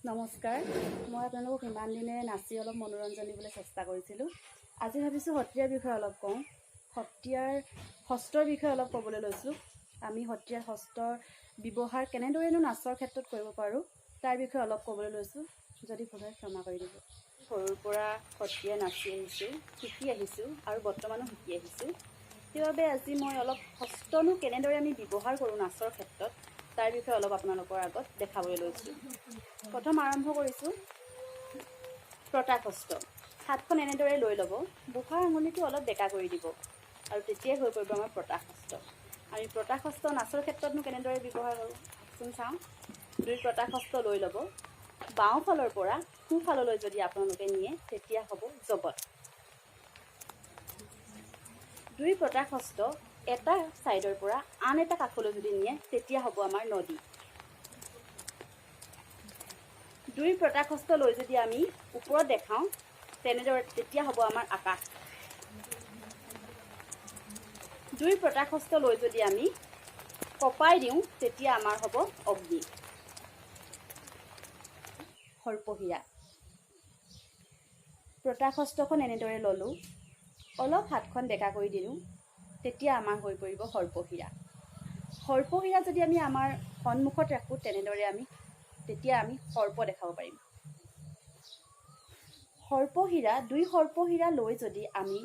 নমস্কাৰ, মই আপোনালোকক ইমান দিনে নাচি অলপ মনোৰঞ্জন দিবলৈ চেষ্টা কৰিছিলোঁ। আজি ভাবিছোঁ সত্ৰীয়াৰ বিষয়ে অলপ কওঁ। সত্ৰীয়াৰ হস্তৰ বিষয়ে অলপ ক'বলৈ লৈছোঁ। আমি সত্ৰীয়াৰ হস্তৰ ব্যৱহাৰ কেনেদৰেনো নাচৰ ক্ষেত্ৰত কৰিব পাৰোঁ, তাৰ বিষয়ে অলপ ক'বলৈ লৈছোঁ। যদি ভুল হয়, ক্ষমা কৰি দিব। সৰুৰ পৰা সত্ৰীয়া নাচি আহিছোঁ, শিকি আহিছোঁ আৰু বৰ্তমানো শিকি আহিছোঁ। সেইবাবে আজি মই অলপ হস্তনো কেনেদৰে আমি ব্যৱহাৰ কৰোঁ নাচৰ ক্ষেত্ৰত, তাৰ বিষয়ে অলপ আপোনালোকৰ আগত দেখাবলৈ লৈছোঁ। প্ৰথম আৰম্ভ কৰিছোঁ প্ৰতাপহস্ত। হাতখন এনেদৰে লৈ ল'ব, বুঢ়া আঙুলিটো অলপ বেঁকা কৰি দিব আৰু তেতিয়াই হৈ পৰিব আমাৰ প্ৰতাপহস্ত। আমি প্ৰতাপহস্ত নাচৰ ক্ষেত্ৰতনো কেনেদৰে ব্যৱহাৰ কৰোঁ, আহকচোন চাওঁ। দুই প্ৰতাপহস্ত লৈ ল'ব, বাওঁফালৰ পৰা সোঁফাললৈ যদি আপোনালোকে নিয়ে, তেতিয়া হ'ব জগত। দুই প্ৰতাপহস্ত এটা ছাইডৰ পৰা আন এটা কাষলৈ যদি নিয়ে, তেতিয়া হ'ব আমাৰ নদী। দুই প্ৰতাপহস্ত লৈ যদি আমি ওপৰত দেখাওঁ তেনেদৰে, তেতিয়া হ'ব আমাৰ আকাশ। দুই প্ৰতাপহস্ত লৈ যদি আমি কঁপাই দিওঁ, তেতিয়া আমাৰ হ'ব অগ্নি। সৰ্পহীৰা প্ৰতাপহস্তখন এনেদৰে ল'লোঁ, অলপ হাতখন বেঁকা কৰি দিলোঁ, তেতিয়া আমাৰ হৈ পৰিব সৰ্পহীৰা। সৰ্পহীৰা যদি আমি আমাৰ সন্মুখত ৰাখোঁ তেনেদৰে, আমি তেতিয়া আমি সৰ্প দেখাব পাৰিম। সৰ্পহীৰা, দুই সৰ্পহীৰা লৈ যদি আমি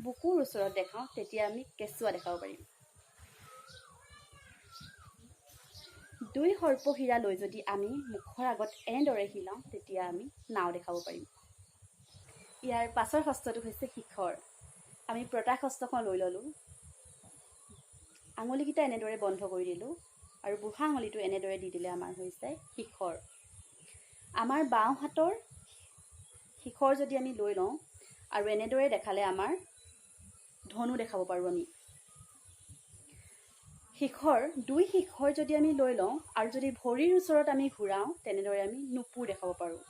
বুকুৰ ওচৰত দেখাওঁ, তেতিয়া আমি কেঁচুৱা দেখাব পাৰিম। দুই সৰ্পহীৰা লৈ যদি আমি মুখৰ আগত এনেদৰে হিলাওঁ, তেতিয়া আমি নাও দেখাব পাৰিম। ইয়াৰ পাছৰ হস্তটো হৈছে শিখৰ। আমি প্ৰতাপ হস্তখন লৈ ল'লোঁ, আঙুলিকেইটা এনেদৰে বন্ধ কৰি দিলোঁ আৰু বুঢ়া আঙুলিটো এনেদৰে দি দিলে আমাৰ হৈছে শিখৰ। আমাৰ বাওঁ হাতৰ শিখৰ যদি আমি লৈ লওঁ আৰু এনেদৰে দেখালে আমাৰ ধনু দেখাব পাৰোঁ। আমি শিখৰ, দুই শিখৰ যদি আমি লৈ লওঁ আৰু যদি ভৰিৰ ওচৰত আমি ঘূৰাওঁ, তেনেদৰে আমি নুপুৰ দেখাব পাৰোঁ।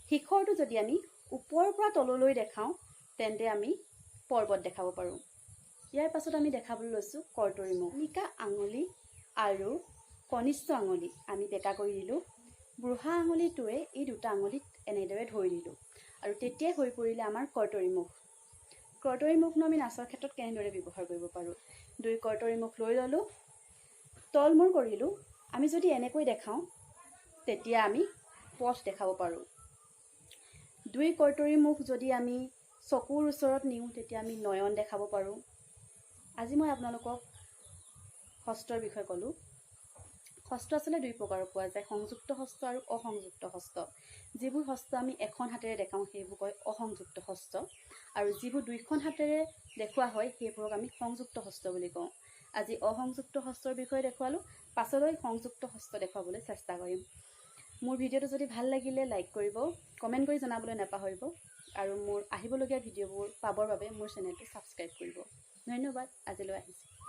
শিখৰটো যদি আমি ওপৰৰ পৰা তললৈ দেখাওঁ, তেন্তে আমি পৰ্বত দেখাব পাৰোঁ। ইয়াৰ পাছত আমি দেখাবলৈ লৈছোঁ কৰ্তৰী মুখ। নিকা আঙুলি আৰু কনিষ্ঠ আঙুলি আমি বেঁকা কৰি দিলোঁ, বুঢ়া আঙুলিটোৱে এই দুটা আঙুলিত এনেদৰে ধৰি দিলোঁ আৰু তেতিয়াই হৈ পৰিলে আমাৰ কৰ্তৰী মুখ। কৰ্তৰী মুখনো আমি নাচৰ ক্ষেত্ৰত কেনেদৰে ব্যৱহাৰ কৰিব পাৰোঁ? দুই কৰ্তৰী মুখ লৈ ল'লোঁ, তলমূৰ কৰিলোঁ। আমি যদি এনেকৈ দেখাওঁ, তেতিয়া আমি পথ দেখাব পাৰোঁ। দুই কৰ্তৰী মুখ যদি আমি চকুৰ ওচৰত নিওঁ, তেতিয়া আমি নয়ন দেখাব পাৰোঁ। আজি মই আপোনালোকক হস্তৰ বিষয়ে ক'লোঁ। হস্ত আচলতে দুই প্ৰকাৰৰ পোৱা যায়, সংযুক্ত হস্ত আৰু অসংযুক্ত হস্ত। যিবোৰ হস্ত আমি এখন হাতেৰে দেখাওঁ, সেইবোৰ কয় অসংযুক্ত হস্ত আৰু যিবোৰ দুইখন হাতেৰে দেখুওৱা হয়, সেইবোৰক আমি সংযুক্ত হস্ত বুলি কওঁ। আজি অসংযুক্ত হস্তৰ বিষয়ে দেখুৱালোঁ, পাছলৈ সংযুক্ত হস্ত দেখুৱাবলৈ চেষ্টা কৰিম। মোৰ ভিডিঅ'টো যদি ভাল লাগিলে লাইক কৰিব, কমেণ্ট কৰি জনাবলৈ নাপাহৰিব আৰু মোৰ আহিবলগীয়া ভিডিঅ'বোৰ পাবৰ বাবে মোৰ চেনেলটো ছাবস্ক্ৰাইব কৰিব। ধন্যবাদ, আজিলৈ আহিছোঁ।